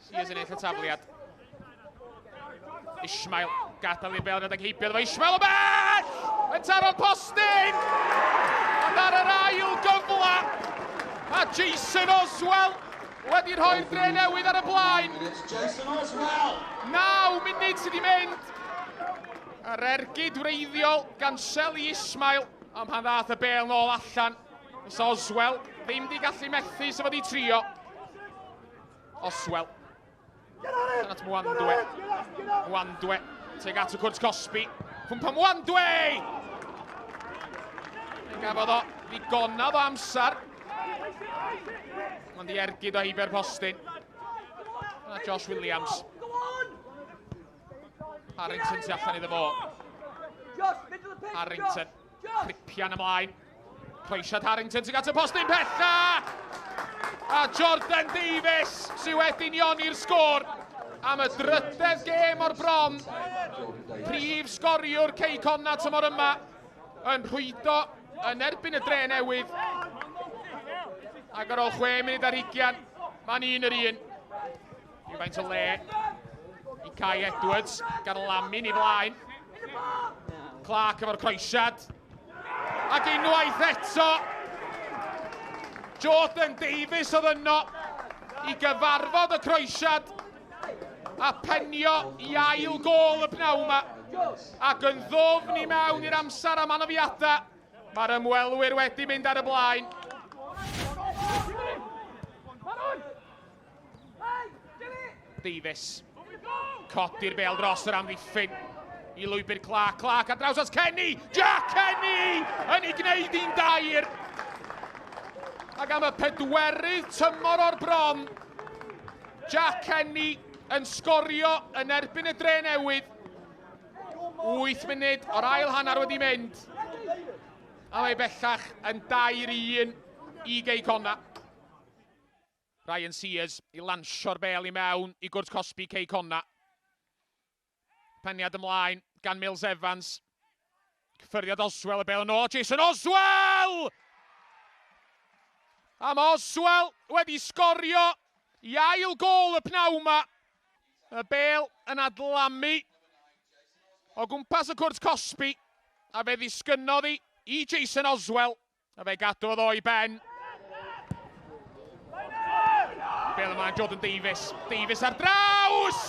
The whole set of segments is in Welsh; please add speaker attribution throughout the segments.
Speaker 1: Sears yn ennill y tafliad. Ismail gadael i'r bel rhedeg heibio iddo fo. Ismail o bell! Yn taro'r postyn! Ond ar yr ail gyfle, mae Jason Oswell wedi rhoi'r dre newydd ar y blaen.
Speaker 2: Jason Oswell!
Speaker 1: 9 munud sydd wedi mynd. Yr ergyd wreiddiol gan Seli Ismail, ond pan ddath y bel nôl allan, fysa Oswell ddim wedi gallu methu sef wedi trio. Oswell. Allan at Mwandwe. Mwandwe. Teg at y cwrt cosbi. Cwmpa Mwandwe! Fe gafodd o ddigonedd o amser. Ond i ergyd o heibio'r postyn. A Josh Williams. Harrington tu allan iddo fo. Harrington. Cripian ymlaen. Croesiad Harrington sy'n at y postyn pella! A Jordan Davies sydd wedi unioni'r sgôr am y drydedd gêm o'r bron. Prif sgoriwr Cei Connah tymor yma yn rhwydo yn erbyn y dre newydd. Ac ar ôl 6 munud ar hugian, mae'n un yr un. Rhywfaint o le i Kai Edwards, gan lamu'n i flaen. Clark efo'r croesiad. Ac unwaith eto, Jordan Davies oedd yno i gyfarfod y croesiad a penio i ail gol y pnawn yma. Ac yn ddofn i mewn i'r amser am anafiadau, mae'r ymwelwyr wedi mynd ar y blaen. Davies. Codi'r bel dros yr amddiffyn i lwybr Clark. Clark ar draws at Kenny! Jack Kenny! Yn ei gwneud hi'n dair! Ac am y pedwerydd tymor o'r bron, Jack Kenny yn sgorio yn erbyn y dre newydd. 8 munud o'r ail hanner wedi mynd. A mae bellach yn dair i un i Gei Connah. Ryan Sears i lansio'r bel i mewn i gwrt cosbi Cei Connah. Peniad ymlaen gan Mills Evans. Cyffyrddiad Oswell, y bel yn ôl, Jason Oswell! A mae Oswell wedi sgorio i ail gol y pnawn yma. Y bel yn adlamu o gwmpas y cwrt cosbi a fe ddisgynnodd hi i Jason Oswell. A fe gadwodd o i ben. Bel ymlaen Jordan Davies. Davies ar draws!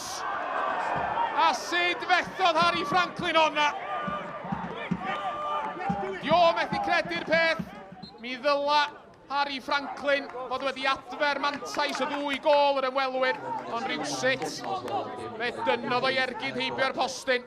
Speaker 1: A sut fethodd Harry Franklin honna? Dio methu credu'r peth. Mi ddyla Harry Franklin fod wedi adfer mantais o ddwy gol yr ymwelwyr, ond rhywsut fe dynnodd o'i ergyd heibio'r postyn.